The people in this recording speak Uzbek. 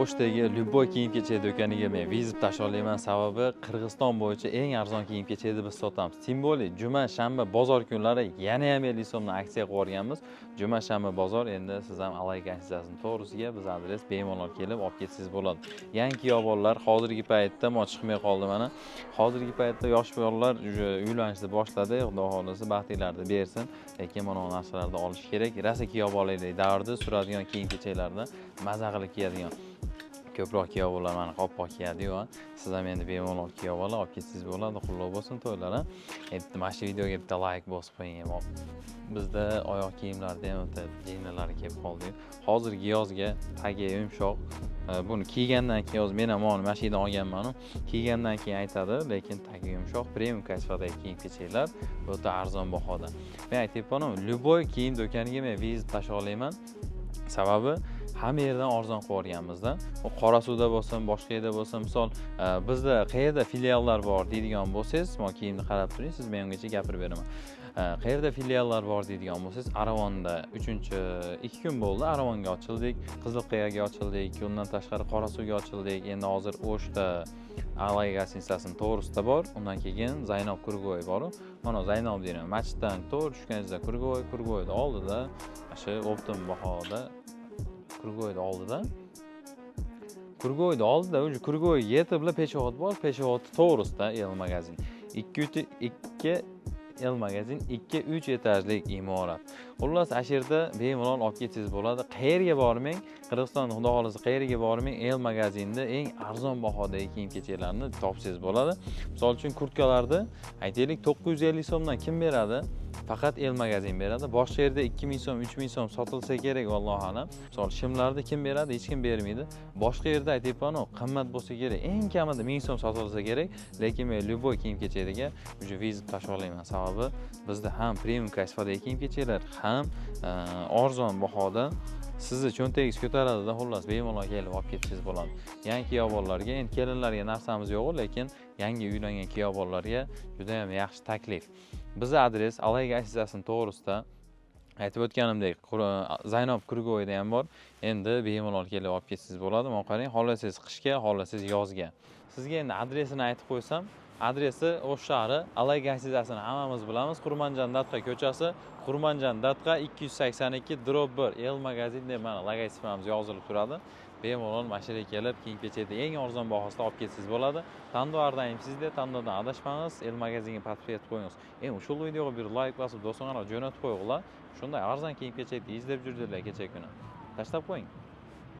O'shdagi любой kiyim-kechak do'koniga men вызов tashlayman, sababi Qirg'iziston bo'yicha eng arzon kiyim-kechakni biz sotamiz. Тем более juma, shanba, bozor kunlari yana ham 50 so'mdan aksiya qilib yuborganmiz. Juma, shanba, bozor, endi siz ham Alay gостиницасini to'g'risiga biz adres, bemalol kelib olib ketsangiz bo'ladi. Yangi kuyov bolalar hozirgi paytda mo chiqmay qoldi mana. Hozirgi paytda yosh bolalar уже uylanishni boshladi. Xudo xohlasa, baxtinglarni bersin. Lekin mana bu narsalarni olish kerak. Rosa kuyov bolalik davrida suradigan kiyim-kechaklarni maza qilib kiyadigan. Ko'proq kuyov bolalar mana oppoq kiyadi-yu. Siz ham endi bemalol kuyov bola olib ketsangiz bo'ladi. Qulluq bo'lsin to'ylar. Endi mana shu videoga bitta layk bosib qo'ying. Bizda oyoq kiyimlarda ham bitta jinalari kelib qoldi. Hozirgi yozga tagi yumshoq. Buni kiygandan keyin, hozir men ham mana shu yerdan olganman. Kiygandan keyin aytadi, lekin tagi yumshoq, premium качество dagi kiyim-kechaklar o'ta arzon bahoda. Men aytyapman, любой kiyim do'koniga men вызов tashlayman. Sababi hamma yerdan arzon qilib yuborganmizda. U Qorasuvda bo'lsin, boshqa yerda bo'lsin, misol bizda qayerda filiallar bor deydigan bo'lsangiz, mana kiyimni qarab turing, siz, men ungacha gapirib beraman. Qayerda filiallar bor deydigan bo'lsangiz, Aravonda 3 2 kun bo'ldi, Aravonga ochildik, Qizilqiyaga ochildik, undan tashqari Qorasuvga ochildik. Endi hozir O'shda Alay гостиницасini to'g'risida bor. Undan keyin Zaynob Круговой bor. Mana Zaynob deyman, masjiddan to'g'ri tushganingizda Круговой, Круговой ni oldida, o'sha оптом bahoda Круговой ni oldida. Круговой ni oldida, уже Круговой ga yetibla пешеход bor, пешеход to'g'risida El magazin. 2 2 El magazin 2-3 etajlik imorat. Xullas, ana yerda bemalol olib ketsangiz bo'ladi. Qayerga bormang, Qirg'izistonda xudo xohlasa qayerga bormang, El magazinda eng arzon bahodagi kiyim-kechaklarni topsangiz bo'ladi. Misol uchun, kurtkalarni aytaylik 950 so'mdan kim beradi? Faqat El magazin beradi. Boshqa yerda 2000 so'm, 3000 so'm sotilsa kerak, vallohu alam. Misol shimlarni kim beradi? Hech kim bermaydi. Boshqa yerda aytyapman, qimmat bo'lsa kerak. Eng kamida 1000 so'm sotilsa kerak, lekin men любой kiyim-kechakga уже вызов tashlayman. Sababi bizda ham premium качество dagi kiyim-kechaklar, ham arzon bahoda sizni cho'ntagingiz ko'taradida, xullas bemalol kelib olib ketsangiz bo'ladi. Yangi kuyov bolalarga, endi kelinlarga narsamiz yo'q, lekin yangi uylangan kuyov bolalarga juda ham yaxshi taklif. Bizni adres Alay гостиницасini to'g'risida, aytib o'tganimdek, Zaynob Круговой da ham bor. Endi bemalol kelib olib ketsangiz bo'ladi. Mana qarang, xohlasangiz qishga, xohlasangiz yozga. Sizga endi adresini aytib qo'ysam, adresi O'sh shahri, Alay гостиницасini hammamiz bilamiz. Qurmanjon Datqa ko'chasi, Qurmanjon Datqa 282/1 El magazin deb mana logotipimiz yozilib turadi. Bemalol mana shu yerga kelib, kiyim-kechakni eng arzon bahosida olib ketsangiz bo'ladi. Tanlov har doim sizda, tanlovdan adashmangiz, El magazinga подписка etib qo'yingiz. Endi ushul videoga bir layk bosib, do'stlarga jo'natib qo'yinglar. Shunday arzon kiyim-kechakni izlab yurdilar kecha kuni. Tashlab qo'ying.